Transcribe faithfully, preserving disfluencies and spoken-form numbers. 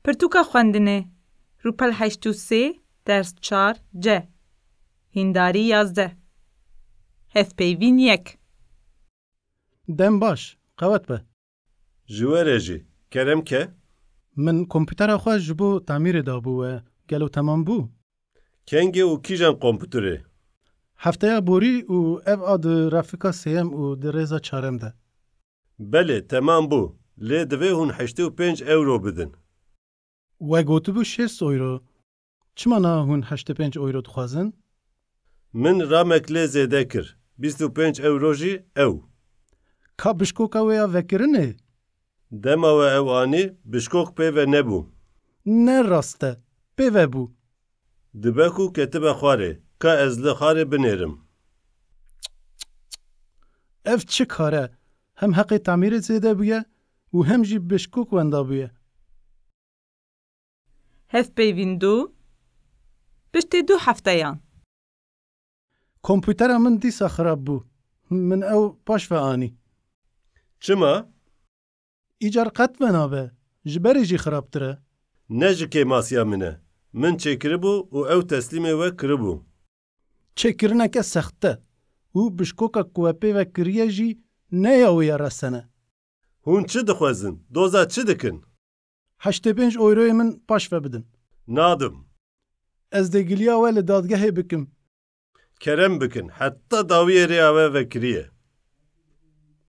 Pirtûka xwendinê, rûpel heşt û sê, ders çar C. Hîndarî yazdeh. Hevpeyvîn yek. Dem baş, qewet be. Ji we re jî, kerem ke. Min komputera xwe ji bo tamîrê dabû we, gelo temam bû? Kengê û kîjan kompûterê? Hefteya borî û ev a di refika sêyem û di rêza çarem de. Belê, temam bû. Lê divê hûn heştê û pênc ewro bidin. We gotibû şêst ewro. Çima niha hûn heştê pênc ewro dixwazin? Min ramek lê zêde kir. Bîst û pênc ewro jî ew. Ka bişkoka wê ya vekirinê? Dema we ew anî, bişkok pê ve nebû. Ne rast e. Pê ve bû. Dibe ku ketibe xwarê. Ka ez li xarê binêrim. Ev çi kar e? Hem heqê tamîrê zêde bûye û hem jî bişkok wenda bûye. Hevpeyvîn du, piştî du hefteyan. Kompûtera min dîsa xirab bû. Min ew paş ve anî. Çima? Îcar qet venabe. Ji berê jî xirabtir e. Ne ji kêmasiya min e. Min çêkiribû û ew teslîmê we kiribû. Çêkirineke sext e û bişkoka ku we pê ve kiriye jî ne ya wê ya resen e. Hûn çi dixwezin? Doza çi dikin? Heştê pênc ewroyê min paş ve bidin. Nadim. Ez dê giliya we li dadgehê bikim. Kerem bikin, heta dawiyê rêya we vekiriye.